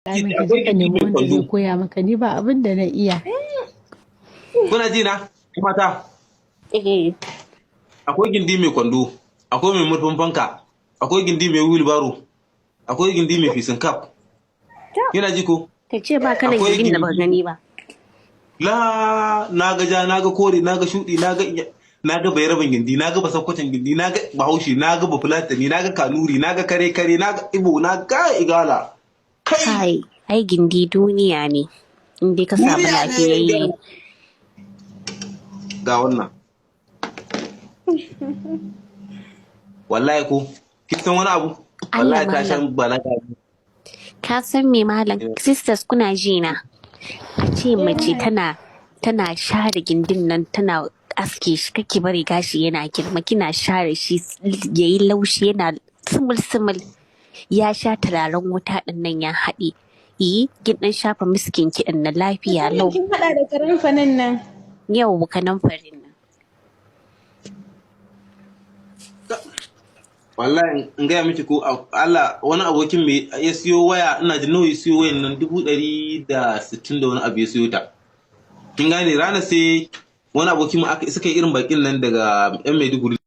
Amin, ka je Akwai ka gindi nemi mai wanda zai kwando. koya maka, ni ba abin da na iya. Kuna ji na? Mata. Eh. Akwai gindi mai kwando, akwai mai murfin fanka, akwai gindi mai wheelbarrow, akwai gindi mai fisin cap. Yana ji ko? Ka ce ba kalan Akwai gindin da baka gindi. gani ba. La, na ga ja, na ga kore, na ga shuɗi, na ga bayaraben gindi, na ga basakkwacin gindi, na ga bahaushe, na ga bafulatani, na ga kanuri, na ga kare kare, na ga ibo, na ga igala. Kai! Kai, ai gindi duniya ne. In dai ka samu Duniya ne. lafiyayye. Ga wannan. Wallahi ko, kin san wani abu? Allah Wallahi ta malam. shan balaga. Ka san me, malam? Sisters, kuna ji na? A ce mace tana share gindin nan, tana aske shi, kake bari gashi yana girma, kina share shi yayi laushi, yana sumul sumul, ya sha turaren wuta din nan ya haɗe. Yi kin dan shafa miskin ki din na lafiya Musamman lau. kin haɗa da karamfanin nan. Yau kanan farin nan. Wallahi in gaya miki ko, Allah, wani abokin mai ya siyo waya, ina jin nawa ya siyo wayan nan, 160,000 da wani abu ya siyo ta. Kin gane, ranar sai wani abokin mu aka suka yi irin bakin nan daga yan Maiduguri.